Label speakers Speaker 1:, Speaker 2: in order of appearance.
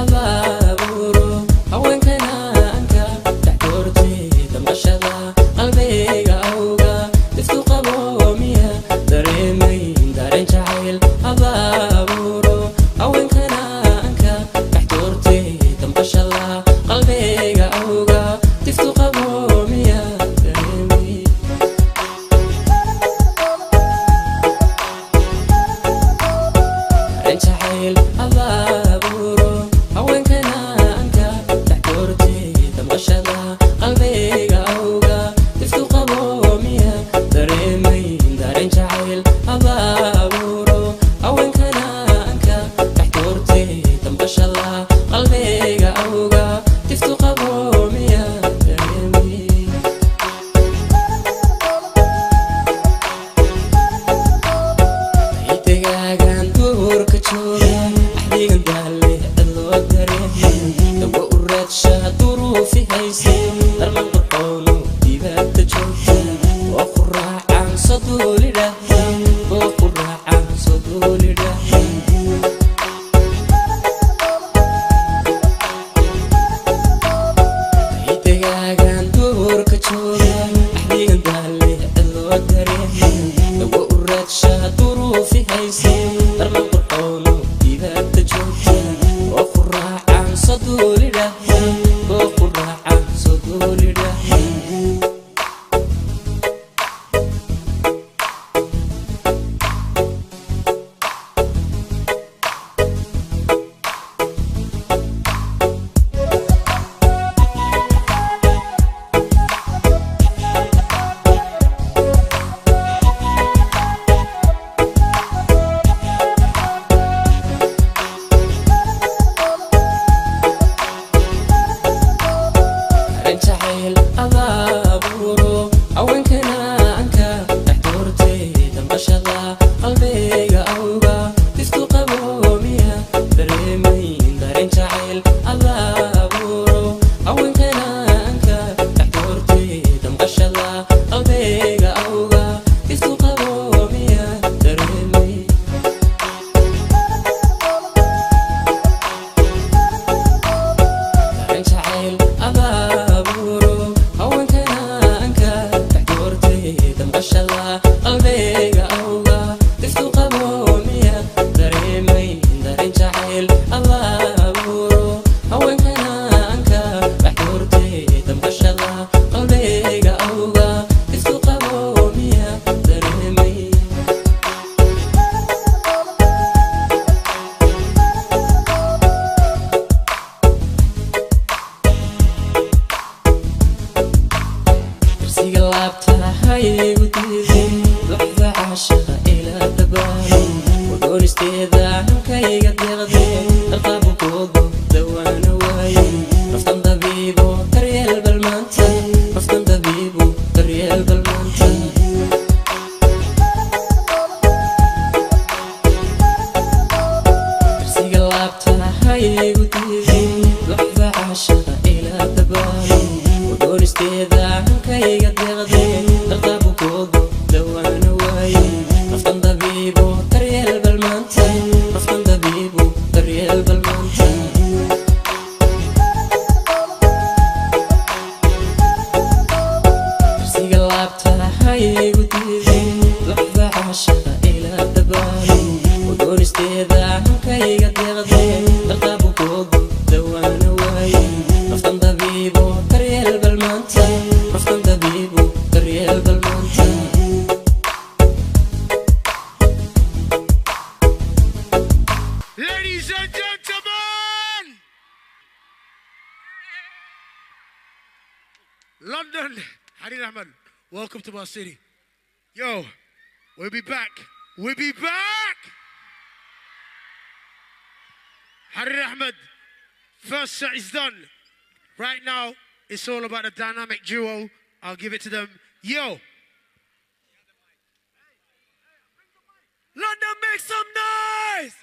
Speaker 1: Abaaburo haweenkana anka dhex doortay damqashada qalbiga awga diftu qabo miya dareemayn dareen jacayl. Abaaburo haweenkana anka dhex doortay damqashada qalbiga awga diftu qabo miya dareemayn dareen jacayl. Abaaburo haweenkana anka dhex doortay damqashada qalbiga awga diftu qabo miya dareemayn dareen jacayl. Abaaburo haweenkana anka dhex doortay damqashada qalbiga awga diftu qabo miya dareemayn Degaagan duurka jooga axdigan daalle cidloo dareemay dawa u raadsha duruufi hayse darman qurxoono dibaadda joogta oo ku raacaan soo duulidhahda oo ku raacaan soo duulidhahda. Degaagan duurka jooga axdigan daalle cidloo dareemay dawa u raadsha duruufi hayse darman qurxoono dibaadda joogta oo ku raacaan soo duulidhahda oo ku raacaan soo duulidhahda. Dareen jacayl abaaburo haweenkana anka dhex doortay damqashada qalbiga awga diftu qabo miya dareemayn dareen jacayl. Abaaburo haweenkana anka dhex doortay damqashada qalbiga awga diftu qabo miya dareemayn dareen jacayl. Abaaburo haweenkana anka dhex doortay damqashada qalbiga awga diftu qabo miya dareemayn dareen jacayl. Abaaburo haweenkana anka dhex doortay damqashada qalbiga awga diftu qabo miya dareemayn. Darsiga laabta haygu diiday duxda caashaqa ila dabaalo wadoonisteeda hankayga deeqde dalqabukoogo dawaana waaye naftan dabiibo daryeel balmaanta naftan dabiibo daryeel balmaanta. Darsiga laabta haygu diiday duxda caashaqa ila dabaalo wadoonisteeda hankayga deeqde dalqabukoogo dawaana waaye naftan dabiibo daryeel balmaanta naftan dabiibo daryeel balmaanta. Darsiga laabta haygu diiday duxda caashaqa ila dabaalo wadoonisteeda hankayga deeqde dalqabukoogo dawaana waaye naftan dabiibo daryeel balmaanta naftan dabiibo daryeel balmaanta.
Speaker 2: Ladies and gentlemen, London, Harir Ahmed, welcome to my city. Yo, we'll be back. We'll be back. Harir Ahmed, first set is done. Right now, it's all about the dynamic duo. I'll give it to them. Yo. London, make some noise!